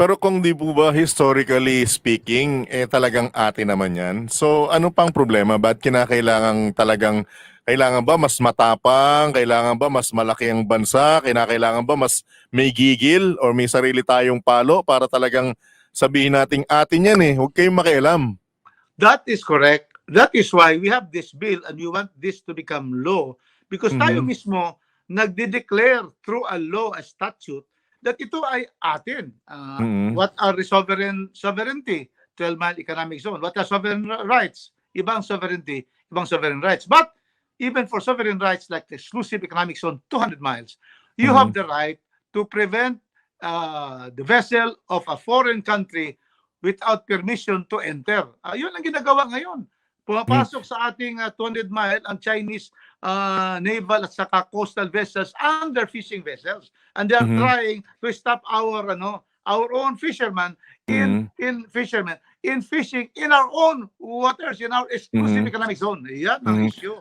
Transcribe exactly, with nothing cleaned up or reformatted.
Pero kung di po ba, historically speaking, eh, talagang atin naman yan. So, ano pang problema? Ba't kinakailangan talagang, kailangan ba mas matapang? Kailangan ba mas malaki ang bansa? Kinakailangan ba mas may gigil or may sarili tayong palo para talagang sabihin nating atin yan eh? Huwag kayong makialam. That is correct. That is why we have this bill and we want this to become law because tayo Mhm. mismo nagde-declare through a law, a statute, that ito ay atin. Ah, Mhm. What are the sovereign sovereignty? twelve-mile economic zone. What are sovereign ri- rights? Ibang sovereignty, ibang sovereign rights. But even for sovereign rights like the exclusive economic zone, two hundred miles, you Mhm. have the right to prevent uh, the vessel of a foreign country without permission to enter. Ayun ang ginagawa ngayon. Pumapasok sa ating uh, two hundred mile ang Chinese uh, naval at saka coastal vessels and their fishing vessels. And they are Mhm. trying to stop our ano our own fishermen in in fishermen in fishing in our own waters, in our exclusive Mhm. economic zone. Yan ang Mhm. issue.